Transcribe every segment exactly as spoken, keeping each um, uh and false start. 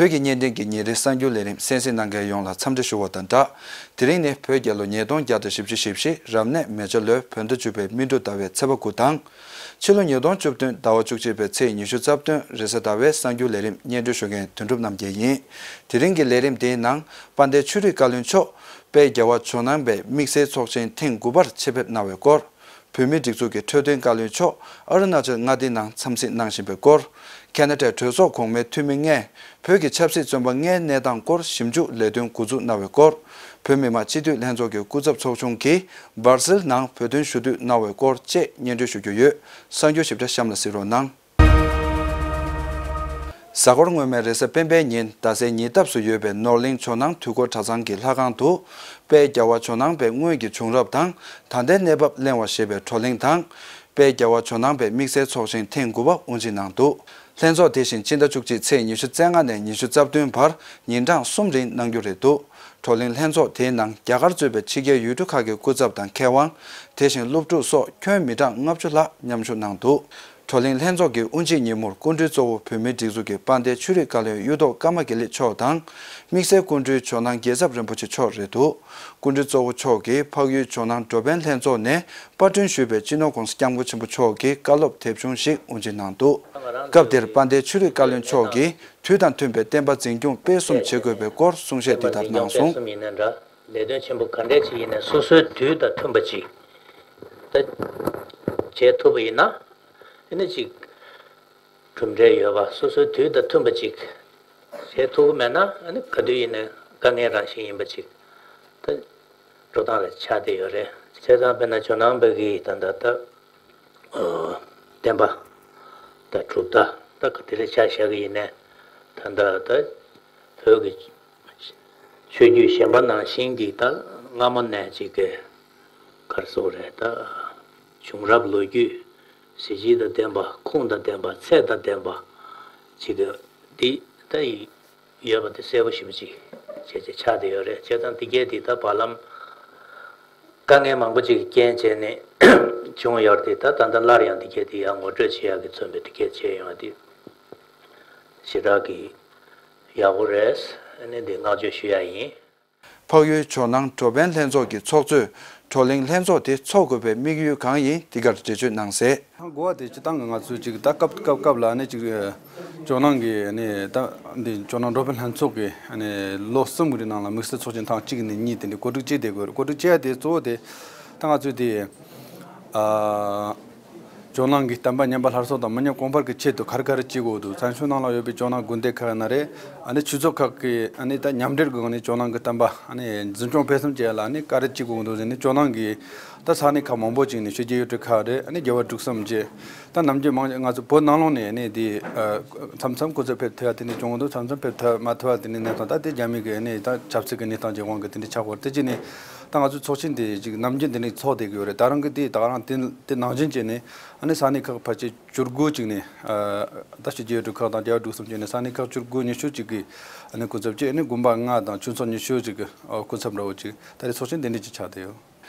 བོད་ཀྱི་བརྙན་འཕྲིན་གྱི་ཉིན་རེའི་གསར་འགྱུར་ལས་རིམ་གསན་གཟིགས་གནང་མཁན་ཡོངས་ལ་འཚམས་འདྲི་ཞུ་བ་དང་སྦྲགས། དེ་རིང་ནི་བོད་རྒྱལ་ལོ་ཉིས་སྟོང་བརྒྱ་དང་བཞི་བཅུ་ཞེ་བཞི་རབ་གནས་མེ་བྱ་ལོའི་བོད་ཟླ་བཅུ་པའི་སྨིན་དྲུག་ཟླ་བའི་ཚེས་པ་དགུ་དང་། ཕྱི་ལོ་ཉིས་སྟོང་བཅུ་བདུན་ཟླ་བ་བཅུ་གཅིག་པའི་ཚེས་ཉི་ཤུ་རྩ་བདུན་རེས་གཟའ་ཟླ་བའི་གསར་འགྱུར་ལས་རིམ་སྙན་སྒྲོན་ཞུ་མཁན་དོན་གྲུབ་རྣམ་རྒྱལ་ཡིན། དེ་རིང་གི་ལས་རིམ་དེའི་ནང་དཔལ་ལྡན་ཆོས་རིག་བཀའ་བློན་མཆོག་དཔལ་རྒྱལ་བ་ཇོ་ནང་པའི་དམིགས་བསལ་ཚོགས་ཆེན་ཐེངས་དགུ་པར་ཆེད་ཕེབས་གནང་བའི་སྐོར། བོད་མིའི་སྒྲིག་འཛུགས་ཀྱི་འཕྲོད་བསྟེན་བཀའ་བློན་མཆོག་ཨ་རུ་ན་ཅལ་མངའ་སྡེའི་ནང་འཚམས་གཟིགས་གནང་བཞིན་པའི་སྐོར། ཁེ་ན་ཌའི་གྲོས་ཚོགས་གོང་མའི་འཐུས་མི་ལྔས་བོད་ཀྱི་ཆབ་སྲིད་བཙོན་པ་ལྔའི་གནས་སྟངས་སྐོར་ཞིབ་འཇུག་ལས་དོན་འགོ་འཛུགས་གནང་བའི་སྐོར། བོད་མི་མང་སྤྱི་འཐུས་ལྷན་ཚོགས་ཀྱི་སྐུ་ཚབ་ཚོགས་ཆུང་གིས་སྦར་སིལ་ནང་བོད་དོན་ཞུ་གཏུག་གནང་བའི་སྐོར་བཅས་སྙན་སྒྲོན་ཞུ་རྒྱུ་ཡོད། གསར་འགྱུར་ཞིབ་ཕྲ་གཤམ་ལ་གཟིགས་རོགས་གནང་། གཟའ་འཁོར་སྔོན་མའི་རེས་གཟའ་སྤེན་པའི་ཉིན་རྡ་སའི་ཉེ་འདབས་སུ་ཡོད་པའི་ནོར་གླིང་ཇོ་ནང་དུས་འཁོར་གྲྭ་ཚང་གི་ལྷ་ཁང་དུ། དཔལ་རྒྱལ་བ་ཇོ་ནང་པའི་དངོས་ཀྱི་བྱུང་རབས་དང་ད་ལྟའི་གནས་བབ་གླེང་བ་ཞེས་པའི་བགྲོ་གླེང་དང་། དཔལ་རྒྱལ་བ་ཇོ་ནང་པའི་དམིགས་བསལ་ཚོགས་ཆེན་ཐེངས་དགུ་པ་དབུ་འབྱེད་གནང་འདུག་ལྷན་ཚོགས་དེ་བཞིན་ཕྱི་ཟླ་བཅུ་གཅིག་ཚེས་ཉི་ཤུ་རྩ་ལྔ་ནས་ཉི་ཤུ་རྩ་བདུན་བར་ཉིན་གྲངས་གསུམ་རིང་གནང་རྒྱུ་རེད་འདུག་བགྲོ་གླེང་ལྷན་ཚོགས་དེའི་ནང་རྒྱ་གར་གཙོས་པའི་ཕྱི་རྒྱལ་ཡུལ་གྲུ་ཁག་གི་སྐུ་ཚབ་དང་མཁས་དབང་། དེ་བཞིན་སློབ་ཕྲུག་སོགས་ཁྱོན་མི་གྲངས་ལྔ་བཅུ་ལྷག་མཉམ་ཞུགས་གནང་འདུག་བགྲོ་གླེང་ལྷན་ཚོགས་ཀྱི་དབུ་འབྱེད་ཉིན་མོར་སྐུ་མགྲོན་གཙོ་བོ་བོད་མིའི་སྒྲིག་འཛུགས་ཀྱི་དཔལ་ལྡན་ཆོས་རིག་བཀའ་བློན་གཡུ་ཐོག་ཀརྨ་དགེ་ལེགས་མཆོག་དང་། དམིགས་བསལ་སྐུ་མགྲོན་ཇོ་ནང་རྒྱལ་ཚབ་རིན་པོ་ཆེ་མཆོག་རེད་འདུག་སྐུ་མགྲོན་གཙོ་བོ་མཆོག་གིས་འཕགས་ཡུལ་ཇོ་ནང་འགྲོ་ཕན་ལྷན་ཚོགས་ནས་པར་སྐྲུན་ཞུས་པའི་སྤྱི་ནོར་༸གོང་ས་༸སྐྱབས་མགོན་ཆེན་པོ་མཆོག་གི་བཀའ་སློབ་དེབ་ཆུང་ཞིག་དབུ་འབྱེད་གནང་འདུག་སྐབས་དེར་དཔལ་ལྡན་ཆོས་རིག་བཀའ་བློན་མཆོག་གིས་དུས་དང་མཐུན་པའི་བསྟན་པ་འཛིན་སྐྱོང་སྤེལ་གསུམ་བྱེད་དགོས་པའི་སྐོར་གསུང་བཤད་འདི་ལྟར་གནང་སོང་། ལས་དོན་ཆེན་པོ་ག་འདྲས་ཅིག་ཡིན་ནའི་སོ་སོའི་དུས་དང་མཐུན་པ་ཅིག་ད་བྱེད་ཐུབ་པ་ཡིན་ན། ཨ་ནི་ཅིག་གྲུབ་འབྲས་ཡོད་པ། སོ་སོའི་དུས་དང་མཐུན་པ་ཅིག་བྱེད་ཐུབ་ཀྱི་མེད་ན། ཨ་ནི་ག་དུས་ཡིན་ནའི་དཀའ་ངལ་རང་བཞིན་ཡིན་པ་ཅིག་ད་འགྲོ་སྟངས་རེ་ཆགས་བསྡད་ཡོད་རེད། བྱས་ཙང་དཔེར་ན་ཇོ་ནང་པའི་གི་ད་ལྟ་ད་བསྟན་པ་དང་གྲུབ་མཐའ་ད་ག་དེ་རེ་ཆ་བཞག་གི་ཡིན་ནའི། ད་ལྟ་ད་བོད་ཀྱི་ཆོས་བརྒྱུད་གཞན་པ་ནང་བཞིན་གྱི་ད་སྔ་མོ་ནས་ཅིག་གི་ག་རེ་ཟེར་དགོས་རེད། ད་བྱུང་རབས་ལོ་རྒྱུས། གཟི་བརྗིད་དང་ལྡན་པ། ཁུངས་དང་ལྡན་པ། ཚད་དང་ལྡན་པ་ཅིག་གི་འདི་ད་ཡོད་པ་དེ་གསལ་པོ་ཞེ་པོ་ཅིག་བྱས་བྱས་ཆགས་བསྡད་ཡོད་རེད། བྱས་ཙང་འདི་གས་འདི་ད་བར་ལམ་དཀའ་ངལ་མང་པོ་ཅིག་གི་རྐྱེན་བྱས་ནས་བྱུང་ཡོད་རེད། ད་ད་ལྟ་སླར་ཡང་འདི་གས་འདི་ཡང་ངོ་སྤྲོད་བྱེད་ཡག་གི་མཚོན་པའི་འདི་གས་བྱས་ཡོང་བ་འདི་ཞེ་དྲག་གི་ཡག་པོ་རེད། ཨ་ནི་འདི་བསྔགས་བརྗོད་ཞུ་ཡ་ཡིན། འཕགས་ཡུལ་ཇོ་ནང་འགྲོ་ཕན་ལྷན་ཚོགས་ཀྱི་ཚོགས་གཙོས་བགྲོ་གླེང་ལྷན་ཚོགས་དེ་འཚོགས་དགོས་པའི་དམིགས་ཡུལ་གང་ཡིན་འདི་གར་འགྲེལ་བརྗོད་གནང་གསལ། གོ་བ་དེ་སྤྱིར་བཏང་གི་ང་ཚོས་ཅིག་ད་སྐབས་སྐབས་སྐབས་ལ་ནི་ཅིག་ཇོ་ནང་གི་ནི་ད་འདི་ཇོ་ནང་འགྲོ་ཕན་ལྷན་ཚོགས་ཀྱི་ནི་ལོ་གསུམ་གྱི་རིང་ནང་ལ་དམིགས་བསལ་ཚོགས་ཆེན་ཐེངས་གཅིག་ནས་གཉིས་དེ་འདྲ་གོ་སྒྲིག་བྱས་བསྡད་དགོས་རེད། གོ་སྒྲིག་བྱས་ཡ་དེ་གཙོ་བོ་དེ་ད་ང་ཚོས་དེ་ཨ། ཇོ་ནང་གི་བསྟན་པ་ཉམས་པ་སླར་གསོ་དང་མི་ཉམས་གོང་འཕེལ་གྱི་ཆེད་དུ་ག་རེ་ག་རེ་བྱེད་དགོས་འདུག་བཙན་བྱོལ་ནང་ལ་ཡོད་པའི་ཇོ་ནང་དགོན་སྡེ་ཁག་ཡིན་ན་རེད། ཨ་ནི་ཆོས་ཚོགས་ཁག་གི་ཨ་ནི་ད་མཉམ་འབྲེལ་སྒོ་ནས་ཇོ་ནང་གི་བསྟན་པ་ཨ་ནི་འཛིན་སྐྱོང་སྤེལ་གསུམ་བྱེད་ཡ་ལ་ཨ་ནི་ག་རེ་བྱེད་དགོས་འདུག་ཟེར་ནས་ཇོ་ནང་གི་ད་ས་གནས་ཁག་མང་པོ་ཅིག་ནས་ཕྱི་རྒྱལ་ཡུལ་གྲུ་ཁག་རེད། ཨ་ནི་རྒྱལ་བ་འབྲུག་གསུམ་བཅས་ད་ནམ་རྒྱུན་མང་ང་ཚོ་བོད་ནང་ལོགས་ནས་ཨ་ནི་དེ་མཚམས་མཚམས་སྐུ་ཚབ་ཕེབས་ཐུབ་ཡ་དེ་འདྲ་བྱུང་འདུག་མཚམས་མཚམས་ཕེབས་ཐུབ་མ་ཐུབ་ཡ་དེ་འདྲ་གནས་སྟངས། ད་དེ་རྒྱ་མི་གི་ཨ་ནི་ད་ཆབ་སྲིད་ཀྱི་གནས་སྟངས་ཀྱི་དབང་གིས་དེ་འདྲ་ཆགས་ཡོད་རེད། དེ་ཅི་ནས་ད་ང་ཚོའི་ཚོགས་ཆེན་དེ་ཅིག་ནམ་རྒྱུན་དེ་འདྲ་ཚོགས་བསྡད་ཀྱི་ཡོད་རེད། ད་རང་གི་དེ་ད་ག་རང་དེ་དེ་ནང་བཞིན་བྱས་ནས་ཨ་ནི་ས་གནས་ཁག་ཕལ་ཆེར་བཅུ་དགུ་ཅིག་ནས་ཨ་ད་ཕྱི་རྒྱལ་ཡུལ་གྲུ་ཁག་དང་རྒྱལ་བ་འབྲུག་གསུམ་བཅས་ནས་ས་གནས་ཁག་བཅུ་དགུ་ཉི་ཤུ་ཅིག་གི་ཨ་ནི་སྐུ་ཚབ་བཅས། ཨ་ནི་དགོན་པ་ལྔ་དང་ཆོས་ཚོགས་ཉི་ཤུ་ཅིག་གི་ཨ་སྐུ་ཚབ་འདྲ་བོ་ཅིག་ད་རེས་ཚོགས་ཆེན་དེ་འདྲ་ཅིག་ཆགས་བསྡད་ཡོད།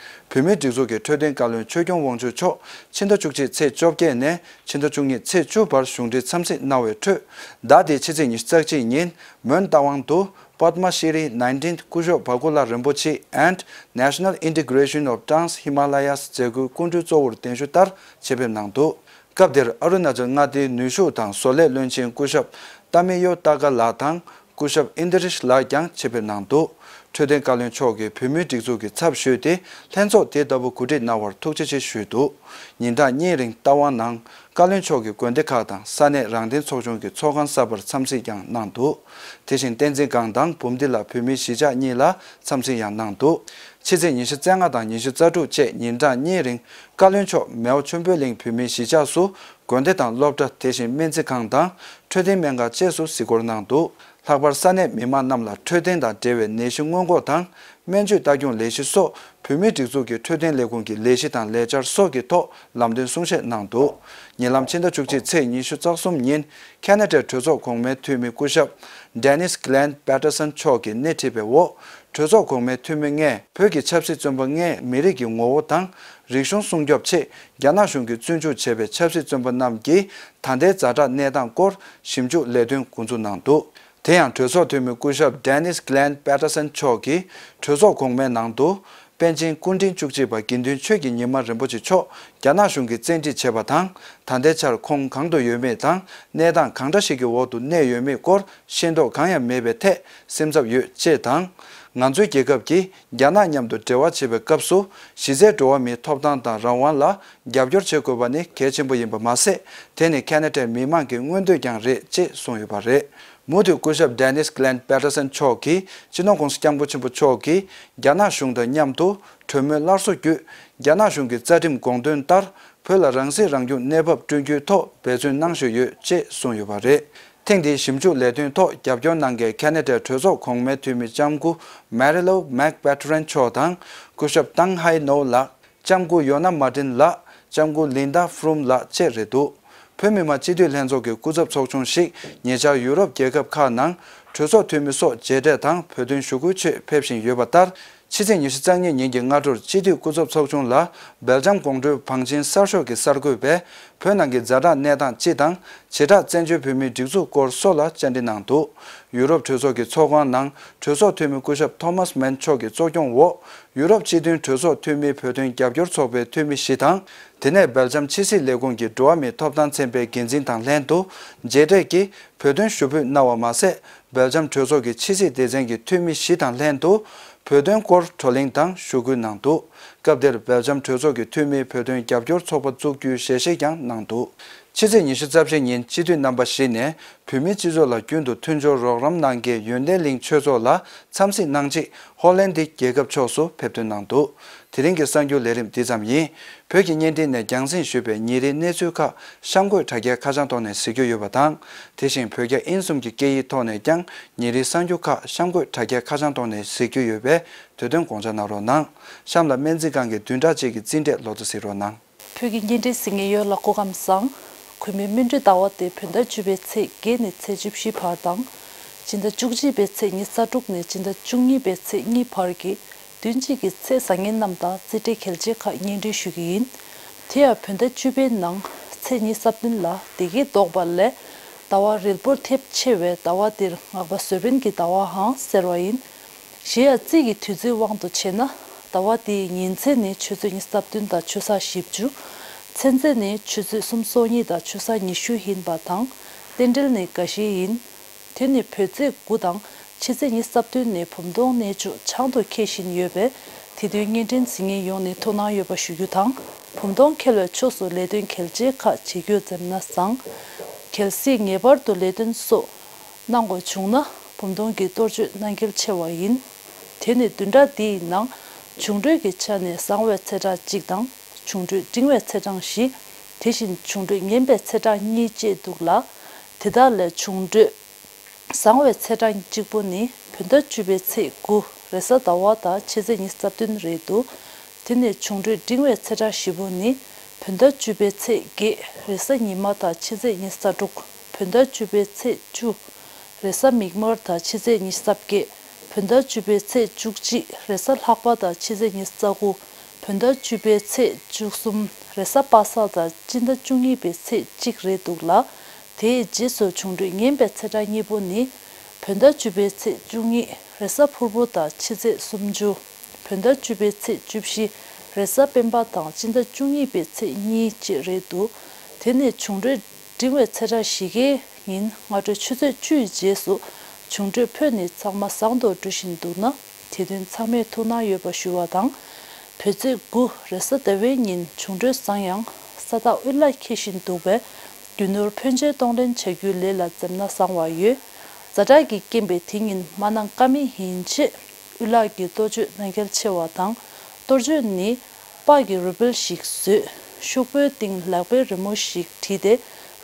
བོད་མིའི་སྒྲིག་འཛུགས་ཀྱི་འཕྲོད་བསྟེན་བཀའ་བློན་ཆོས་སྐྱོང་དབང་ཕྱུག་མཆོག་ཕྱི་ཟླ་བཅུ་གཅིག་ཚེས་བཅོ་བརྒྱད་ནས་ཕྱི་ཟླ་བཅུ་གཉིས་ཚེས་བཅུ་བར་གཞུང་འབྲེལ་འཚམས་གཟིགས་གནང་བའི་ཁྲོད། ཟླ་འདིའི་ཕྱི་ཚེས་ཉི་ཤུ་རྩ་གཅིག་ཉིན་མོན་རྟ་དབང་དུ། པདྨ་ཤྲི་ནའིན་ཊིན་སྐུ་ཞབས་བ་ཀུ་ལ་རིན་པོ་ཆེ་and National Integration of Trans Himalayas མཛད་སྒོའི་སྐུ་མགྲོན་གཙོ་བོར་གདན་ཞུ་ལྟར་ཆེད་ཕེབས་གནང་འདུག་སྐབས་དེར་ཨ་རུ་ན་ཅལ་མངའ་སྡེའི་ནུས་ཤུགས་དང་བཟོ་ལས་བློན་ཆེན་སྐུ་ཞབས་ཏཱ་མེ་ཡོ་ཏཱ་ཀ་ལགས་དང་། སྐུ་ཞབས་ཨིན་དི་རིཤ་ལགས་ཀྱང་ཆེད་ཕེབས་གནང་འདུག་འཕྲོད་བསྟེན་བཀའ་བློན་མཆོག་གིས་བོད་མིའི་སྒྲིག་འཛུགས་ཀྱི་ཚབ་ཞུས་ཏེ་ལྷན་ཚོགས་དེ་ལྟ་བུ་གོ་སྒྲིག་གནང་བར་ཐུགས་རྗེ་ཆེ་ཞུས་འདུག་ཉིན་གྲངས་གཉིས་རིང་རྟ་དབང་ནང་བཀའ་བློན་མཆོག་གིས་དགོན་སྡེ་ཁག་དང་ས་གནས་རང་བདེན་ཚོགས་ཆུང་གི་ཚོགས་ཁང་གསར་པར་འཚམས་གཟིགས་ཀྱང་གནང་འདུག་དེ་བཞིན་བསྟན་འཛིན་སྒང་དང་འབུམ་སྡེ་ལ་བོད་མིའི་གཞིས་ཆགས་གཉིས་ལ་འཚམས་གཟིགས་ཡང་གནང་འདུག་ཕྱི་ཚེས་ཉི་ཤུ་རྩ་ལྔ་དང་ཉི་ཤུ་རྩ་དྲུག་བཅས་ཉིན་གྲངས་གཉིས་རིང་བཀའ་བློན་མཆོག་མེའོ་ཆོས་འཕེལ་གླིང་བོད་མིའི་གཞིས་ཆགས་སུ་དགོན་སྡེ་དང་སློབ་གྲྭ། དེ་བཞིན་སྨན་རྩིས་ཁང་དང་འཕྲོད་བསྟེན་སྨན་ཁང་བཅས་སུ་གཟིགས་སྐོར་གནང་འདུག་ལྷག་པར་ས་གནས་མི་མང་རྣམས་ལ་འཕྲོད་བསྟེན་དང་འབྲེལ་བའི་ནད་གཞི་སྔོན་འགོག་དང་སྨན་བཅོས་ལྟ་སྐྱོང་ལས་གཞི་སོགས་བོད་མིའི་སྒྲིག་འཛུགས་ཀྱི་འཕྲོད་བསྟེན་ལས་ཁུངས་ཀྱི་ལས་གཞི་དང་ལས་འཆར་སོགས་ཀྱི་ཐོག་ལམ་སྟོན་གསུང་བཤད་གནང་འདུག་ཉེ་ལམ་ཕྱི་ཟླ་བཅུ་གཅིག་ཚེས་ཉི་ཤུ་རྩ་གསུམ་ཉིན་ཁེ་ན་ཌའི་གྲོས་ཚོགས་གོང་མའི་འཐུས་མི་སྐུ་ཞབས་Dennis Glenn Patterson མཆོག་གིས་སྣེ་ཁྲིད་པའི་འོག་གྲོས་ཚོགས་གོང་མའི་འཐུས་མི་ལྔས་བོད་ཀྱི་ཆབ་སྲིད་བཙོན་པ་ལྔས་མི་རིགས་ཀྱི་ངོ་བོ་དང་རིག་གཞུང་སྲུང་སྐྱོབ་ཆེད་རྒྱ་ནག་གཞུང་གིས་བཙོན་འཇུག་བྱས་པའི་ཆབ་སྲིད་བཙོན་པ་རྣམས་ཀྱི་ད་ལྟའི་ཛ་དྲག་གནས་སྟངས་སྐོར་ཞིབ་འཇུག་ལས་དོན་འགོ་འཛུགས་གནང་འདུག་དེ་ཡང་གྲོས་ཚོགས་འཐུས་མི་སྐུ་ཞབས་Dennis Glenn Patterson མཆོག་གིས་གྲོས་ཚོགས་གོང་མའི་ནང་དུ། པཎ་ཆེན་སྐུ་ཕྲེང་བཅུ་གཅིག་པ་དགེ་འདུན་ཆོས་ཀྱི་ཉི་མ་རིན་པོ་ཆེ་མཆོག་རྒྱ་ནག་གཞུང་གིས་བཙན་ཁྲིད་བྱས་པ་དང་། ད་ལྟའི་ཆར་ཁོང་གང་དུ་ཡོད་མེད་དང་། གནས་སྟངས་གང་འདྲ་ཞིག་གི་འོག་ཏུ་གནས་ཡོད་མེད་སྐོར་ཤེས་རྟོགས་གང་ཡང་མེད་པའི་ཐད་སེམས་འཚབ་ཡོད་ཅེས་དང་། ང་ཚོའི་རྒྱལ་ཁབ་ཀྱིས་རྒྱ་ནག་མཉམ་དུ་འབྲེལ་བ་བྱེད་པའི་སྐབས་སུ། གཞི་རྩའི་འགྲོ་བ་མིའི་ཐོབ་ཐང་དང་རང་དབང་ལ་རྒྱབ་སྐྱོར་བྱེད་དགོས་པ་ནི་གལ་ཆེན་པོ་ཡིན་པ་མ་ཟད། དེ་ནི་ཁ་ན་ཌའི་མི་མང་གི་མངོན་འདོད་ཀྱང་རེད་ཅེས་གསུངས་ཡོད་པ་རེད། མུ་མཐུད་སྐུ་ཞབས་Dennis Glenn Patterson མཆོག་གིས། སྤྱི་ནོར་༸གོང་ས་༸སྐྱབས་མགོན་ཆེན་པོ་མཆོག་གིས་རྒྱ་ནག་གཞུང་དང་མཉམ་དུ་གྲོས་མོལ་སླར་གསོ་བརྒྱུད། རྒྱ་ནག་གཞུང་གི་རྩ་ཁྲིམས་དགོངས་དོན་ལྟར། བོད་ལ་རང་སྲིད་རང་སྐྱོང་གནས་བབ་བསྐྲུན་རྒྱུའི་ཐོག་འབད་བརྩོན་གནང་བཞིན་ཡོད་ཅེས་གསུངས་ཡོད་པ་རེད། ཐེངས་འདིའི་ཞིབ་འཇུག་ལས་དོན་ཐོག་རྒྱབ་སྐྱོར་གནང་མཁན་ཁ་ན་ཌའི་གྲོས་ཚོགས་གོང་མའི་འཐུས་མི་ལྕམ་སྐུ་Mary Lou McPherson མཆོག་དང་། སྐུ་ཞབས་Tang Hai No ལགས། ལྕམ་སྐུ་ཡོ་ན་མར་ཏིན་ལགས། ལྕམ་སྐུ་ལིན་ཌ་ཧྥུ་རུམ་ལགས་བཅས་རེད་འདུག་བོད་མི་མང་སྤྱི་འཐུས་ལྷན་ཚོགས་ཀྱི་སྐུ་ཚབ་ཚོགས་ཆུང་ཞིག་ཉེ་ཆར་ཡུ་རོབ་རྒྱལ་ཁབ་ཁག་ནང་གྲོས་ཚོགས་འཐུས་མི་སོགས་མཇལ་འཕྲད་དང་བོད་དོན་ཞུ་སྐུལ་ཆེད་ཕེབས་བཞིན་ཡོད་པ་ལྟར། ཕྱི་ཚེས་ཉི་ཤུ་རྩ་གཉིས་ཉིན་གྱི་སྔ་དྲོར་སྤྱི་འཐུས་སྐུ་ཚབ་ཚོགས་ཆུང་ལ་སྦེལ་ཇམ་དགོང་དྲོའི་བང་ཆེན་གསར་ཤོག་གི་གསར་འགོད་པས་བོད་ནང་གི་ཛ་དྲག་གནས་སྟངས་སྤྱི་དང་། བྱེ་བྲག་བཙན་བྱོལ་བོད་མིའི་སྒྲིག་འཛུགས་སྐོར་སོགས་ལ་བཅར་འདྲི་གནང་འདུག་ཡུ་རོབ་གྲོས་ཚོགས་ཀྱི་ཚོགས་ཁང་ནང་གྲོས་ཚོགས་འཐུས་མི་སྐུ་ཞབས་Thomas Mann མཆོག་གི་གཙོ་སྐྱོང་འོག་ཡུ་རོབ་སྤྱི་མཐུན་གྲོས་ཚོགས་འཐུས་མིའི་བོད་དོན་རྒྱབ་སྐྱོར་ཚོགས་པའི་འཐུས་མི་བཞི་དང་། དེ་ནས་སྦེལ་ཇམ་ཕྱི་སྲིད་ལས་ཁུངས་ཀྱི་འགྲོ་བ་མིའི་ཐོབ་ཐང་ཚན་པའི་འགན་འཛིན་དང་ལྷན་དུ་མཇལ་འཕྲད་ཀྱིས་བོད་དོན་ཞུ་འབོད་གནང་བ་མ་ཟད། སྦེལ་ཇམ་གྲོས་ཚོགས་ཀྱི་ཕྱི་སྲིད་སྡེ་ཚན་གྱི་འཐུས་མི་བཞི་དང་ལྷན་དུ་བོད་དོན་སྐོར་བགྲོ་གླེང་དང་ཞུ་སྐུལ་གནང་འདུག་སྐབས་དེར་སྦེལ་ཇམ་གྲོས་ཚོགས་ཀྱི་འཐུས་མིས་བོད་དོན་རྒྱབ་སྐྱོར་ཚོགས་པ་བཙུགས་རྒྱུའི་ཞལ་བཞེས་ཀྱང་གནང་འདུག་ཕྱི་ཚེས་ཉི་ཤུ་རྩ་བཞི་ཉིན་སྤྱི་འཐུས་རྣམ་པ་བཞི་ནས་བོད་མིའི་སྤྱི་ཚོགས་ལ་རྒྱུན་དུ་མཐུན་སྦྱོར་རོགས་རམ་གནང་མཁན་ཡོན་ཏན་གླིང་ཆོས་ཚོགས་ལ་འཚམས་གཟིགས་གནང་ཆེད་ཧོ་ལན་ཌི་རྒྱལ་ཁབ་ཕྱོགས་སུ་ཕེབས་ཐོན་གནང་འདུག་དེ་རིང་གི་གསར་འགྱུར་ལས་རིམ་འདི་ཙམ་ཡིན། བོད་ཀྱི་བརྙན་འཕྲིན་ནས་རྒྱང་སྲིང་ཞུས་པའི་ཉིན་རེའི་གནས་ཚུལ་ཁག་གཤམ་འཁོད་དྲ་རྒྱའི་ཁ་བྱང་ཐོག་ནས་གཟིགས་རྒྱུ་ཡོད་པ་དང་། དེ་བཞིན་བོད་རྒྱ་དབྱིན་གསུམ་གྱི་སྐད་ཡིག་ཐོག་ནས་ཀྱང་ཉིན་རེའི་གསར་འགྱུར་ཁག་གཤམ་འཁོད་དྲ་རྒྱའི་ཁ་བྱང་ཐོག་ནས་གཟིགས་རྒྱུ་ཡོད་པས་དེ་དོན་དགོངས་འཇགས་གནང་རོགས་གནང་། གཤམ་ལ་སྨན་རྩིས་ཁང་གི་བདུན་ཕྲག་གཅིག་གི་རྩིས་འབྲས་ལོ་ཙཱ་གཟིགས་རོགས་གནང་། བོད་ཀྱི་བརྙན་འཕྲིན་གཟིགས་མཁན་ཡོངས་ལ་སྐུ་ཁམས་བཟང་། གུས་མོའི་སྨིན་གྲོལ་ཟླ་བ་སྟེ་བོད་ཟླ་བཅུ་པའི་ཚེས་བརྒྱད་ནས་ཚེས་བཅུ་བཞི་བར་དང་། སྤྱི་ཟླ་བཅུ་གཅིག་པའི་ཚེས་ཉི་ཤུ་རྩ་དྲུག་ནས་སྤྱི་ཟླ་བཅུ་གཉིས་པའི་ཚེས་གཉིས་བར་གྱི་བདུན་གཅིག་གི་ཚེས་བཟང་ངན་རྣམས་དང་རྩིས་འབྲས་གལ་ཆེ་ཁག་སྙན་སྒྲོན་ཞུ་གི་ཡིན། དེ་ཡང་བོད་ཟླ་བཅུ་པའི་ནང་ཚེས་ཉི་ཤུ་རྩ་བདུན་ལ་བདེ་སྐྱིད་ལྡོག་པ་ལས། ཟླ་བ་རིལ་པོར་ཐེབས་ཆེ་བས་ཟླ་བ་འདིར་སྔགས་པ་བཟོད་པའི་གི་ཟླ་བའང་ཟེར་བ་ཡིན། གཞན་ཡང་རྩིས་ཀྱི་དུས་ཚོད་དབང་དུ་བྱས་ན། ཟླ་བ་འདིའི་ཉིན་མཚན་ནི་ཆུ་ཚོད་ཉི་ཤུ་རྩ་བདུན་དང་ཆུ་ཚོད་བཞི་བཅུ། མཚན་ཚེས་ནི་ཆུ་ཚོད་སུམ་ཅུ་སོ་གཉིས་དང་ཆུ་ཚོད་ཉི་ཤུ་ཡིན་པ་དང་། རྟེན་འབྲེལ་ནི་དགའ་བཞི་ཡིན། དེ་ནི་བོད་ཚེས་དགུ་དང་ཕྱི་ཚེས་ཉི་ཤུ་རྩ་བདུན་ནི་བུམ་སྟོང་གནས་མཆོག་བྱང་དུ་འཁེལ་བཞིན་ཡོད་པས། དེ་དུས་བརྙན་འཕྲིན་གཟིགས་མཁན་ཡོངས་ནས་ཐུགས་སྣང་ཡོད་པ་ཞུ་རྒྱུ་དང་། བུམ་སྟོང་འཁེལ་བའི་ཕྱོགས་སུ་ལས་དོན་གལ་ཆེ་ཁག་བྱེད་རྒྱུ་བརྩམས་ན་བཟང་། གལ་སྲིད་ངེས་པར་དུ་ལས་དོན་སོགས་གནང་དགོས་བྱུང་ན་བུམ་སྟོང་གི་གཏོར་བཅོས་གནང་གལ་ཆེ་བ་ཡིན། དེ་ནི་བདུན་ཕྲག་འདིའི་ནང་འབྱུང་འཕྲོད་ཀྱི་ཆ་ནས་བཟང་བའི་ཚེས་གྲངས་གཅིག་དང་འབྱུང་འཕྲོད་འབྲིང་བའི་ཚེས་གྲངས་བཞི། དེ་བཞིན་འབྱུང་འཕྲོད་ངན་པའི་ཚེས་གྲངས་གཉིས་བཅས་འདུག་ལ། དེ་དག་ལས་འབྱུང་འཕྲོད་བཟང་བའི་ཚེས་གྲངས་གཅིག་པོ་ནི་བོད་ཟླ་བཅུ་པའི་ཚེས་དགུ་རེས་གཟའ་ཟླ་བ་དང་ཕྱི་ཚེས་ཉི་ཤུ་རྩ་བདུན་རེད་འདུག་དེ་ནས་འབྱུང་འཕྲོད་འབྲིང་བའི་ཚེས་གྲངས་བཞི་པོ་ནི་བོད་ཟླ་བཅུ་པའི་ཚེས་བརྒྱད་རེས་གཟའ་ཉི་མ་དང་ཕྱི་ཚེས་ཉི་ཤུ་རྩ་དྲུག་བོད་ཟླ་བཅུ་པའི་ཚེས་བཅུ་རེས་གཟའ་མིག་དམར་དང་ཕྱི་ཚེས་ཉི་ཤུ་རྩ་བརྒྱད། བོད་ཟླ་བཅུ་པའི་ཚེས་བཅུ་གཅིག་རེས་གཟའ་ལྷག་པ་དང་ཕྱི་ཚེས་ཉི་ཤུ་རྩ་དགུ། བོད་ཟླ་བཅུ་པའི་ཚེས་བཅུ་གསུམ་རེས་གཟའ་པ་སངས་དང་སྤྱི་ཟླ་བཅུ་གཉིས་པའི་ཚེས་གཅིག་རེད་འདུག་ལ། དེའི་རྗེས་སུ་འབྱུང་འཕྲོད་ངན་པའི་ཚེས་གྲངས་གཉིས་པོ་ནི། བོད་ཟླ་བཅུ་པའི་ཚེས་བཅུ་གཉིས་རེས་གཟའ་ཕུར་བུ་དང་ཕྱི་ཚེས་སུམ་ཅུ། བོད་ཟླ་བཅུ་པའི་ཚེས་བཅུ་བཞི་རེས་གཟའ་སྤེན་པ་དང་སྤྱི་ཟླ་བཅུ་གཉིས་པའི་ཚེས་གཉིས་བཅས་རེད་འདུག་དེ་ནས་འབྱུང་འཕྲོད་འབྲིང་བའི་ཚེས་གྲངས་བཞི་ཀའི་ཉིན་སྔ་དྲོའི་ཆུ་ཚོད་བཅུའི་རྗེས་སུ་འབྱུང་འཕྲོད་འཕོས་ནས་ཚང་མ་བཟང་དུ་འགྲོ་བཞིན་འདུག་ན། དེ་དོན་ཚང་མས་ཐུགས་སྣང་ཡོད་པ་ཞུ་བ་དང་། བོད་ཚེས་དགུ་རེས་གཟའ་ཟླ་བའི་ཉིན་འབྱུང་འཕྲོད་བཟང་ཡང་ས་ཐག་དབུས་ལ་འཁེལ་བཞིན་འདུག་པས། རྒྱུ་ནོར་ཕོན་ཆེན་གཏོང་ལེན་བྱ་རྒྱུའི་ལས་ལ་འཛེམ་ན་བཟང་བ་ཡོད། ཛ་དྲག་གི་རྐྱེན་པས་དེ་ཉིན་མ་གནང་ཀ་མེད་ཡིན་ཆེད། དབུས་ལག་གི་གཏོ་བཅོས་གནང་གལ་ཆེ་བ་དང་། གཏོར་བཅོས་ནི། པགས་ཀྱི་རུས་སྦལ་ཞིག་བཟོས། ཤོག་བུའི་སྟེང་ལག་པའི་རི་མོ་ཞིག་བྲིས་ཏེ་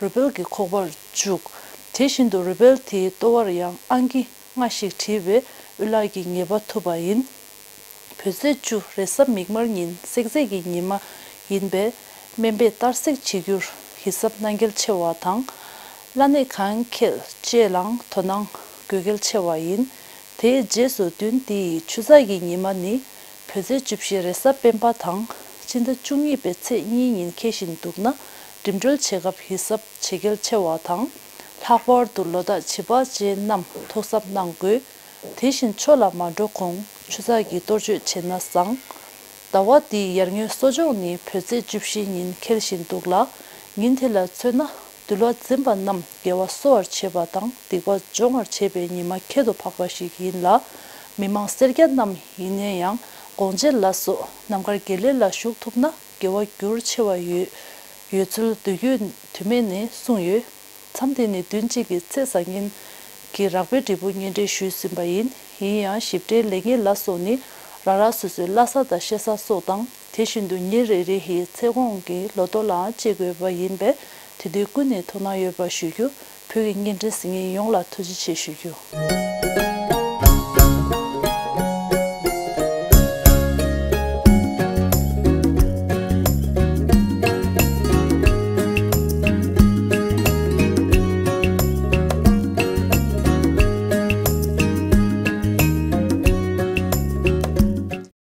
རུས་སྦལ་གྱི་ཁོག་པར་བཅུག་དེ་བཞིན་དུ་རུས་སྦལ་དེའི་ལྟོ་བར་ཡང་ཨང་ཀི་ལྔ་ཞིག་བྲིས་པས་དབུས་ལག་གི་ཉེས་པ་ཐུབ་པ་ཡིན། བོད་ཚེས་བཅུ་རེས་གཟའ་མིག་དམར་ཉིན་བསྲེག་རྫས་ཀྱི་ཉི་མ་ཡིན་པས། སྨན་པས་གཏར་སྲེག་བྱེད་རྒྱུར་ཡིད་གཟབ་གནང་གལ་ཆེ་བ་དང་། བླ་གནས་གང་འཁེལ་བཅས་ལའང་དོ་སྣང་དགོས་གལ་ཆེ་བ་ཡིན། དེའི་རྗེས་སུ་བདུན་འདི་ཡི་ཆུ་ཚགས་ཀྱི་ཉི་མ་ནི། བོད་ཚེས་བཅུ་བཞི་རེས་གཟའ་སྤེན་པ་དང་། སྤྱི་ཟླ་བཅུ་གཉིས་པའི་ཚེས་གཉིས་ཉིན་འཁེལ་བཞིན་འདུག་ན། འགྲིམ་འགྲུལ་བྱེད་སྐབས་ཡིད་གཟབ་བྱེད་གལ་ཆེ་བ་དང་། ལྷག་པར་དུ་ལོ་རྟགས་བྱེ་བ་ཅན་རྣམས་ཐུགས་གཟབ་གནང་དགོས། དེ་བཞིན་ཆོས་ལ་མ་འགྲོ་གོང་ཆུ་ཚགས་ཀྱི་གཏོར་མཆོད་བྱས་ན་བཟང་། ཟླ་བ་འདིའི་ཡར་ངོའི་གསོ་སྦྱོང་ནི་བོད་ཚེས་བཅུ་བཞི་ཉིན་འཁེལ་བཞིན་འདུག་ལ། ཉིན་དེ་ལ་མཚོན་ན་འདུལ་བ་འཛིན་པ་རྣམས་དགེ་བ་གསོ་བར་བྱེད་པ་དང་སྡིག་པ་སྦྱོང་བར་བྱེད་པའི་ཉི་མ་ཁྱད་དུ་འཕགས་པ་ཞིག་ཡིན་ལ། མི་མང་སེར་སྐྱ་རྣམས་ཡིན་ན་ཡང་སྒོང་ཆེན་ལ་སོགས་རྣམ་དཀར་དགེ་ལེགས་ལ་ཞུགས་ཐུབ་ན་དགེ་བ་འགྱུར་ཆེ་བ་ཡོད་ཡོད་ཚུལ་མདོ་རྒྱུད་དུ་མས་ནས་གསུངས་ཡོད། མཚམས་འདི་ནི་བདུན་གཅིག་གི་ཚེས་བཟང་ངན་གྱི་རགས་པའི་འབྲས་བུ་སྙན་སྒྲོན་ཞུས་ཟིན་པ་ཡིན། ཡིན་ཡང་ཞིབ་ཕྲའི་ལེགས་ཉེས་ལ་སོགས་ནི་རང་རང་སོ་སོའི་བླ་གཟའ་དང་གཤེད་གཟའ་སོགས་དང་དེ་བཞིན་དུ་ཉིན་རེ་རེ་ཡི་ཚེས་གོང་གི་ལོ་ཐོ་ལའང་དཔྱད་དགོས་པ་ཡིན་པས་དེ་དུས་ཀུན་ནས་ཐུགས་སྣང་ཡོད་པ་ཞུ་རྒྱུ། བོད་ཀྱི་བརྙན་འཕྲིན་གཟིགས་མཁན་ཡོངས་ལ་ཐུགས་རྗེ་ཆེ་ཞུ་རྒྱུ།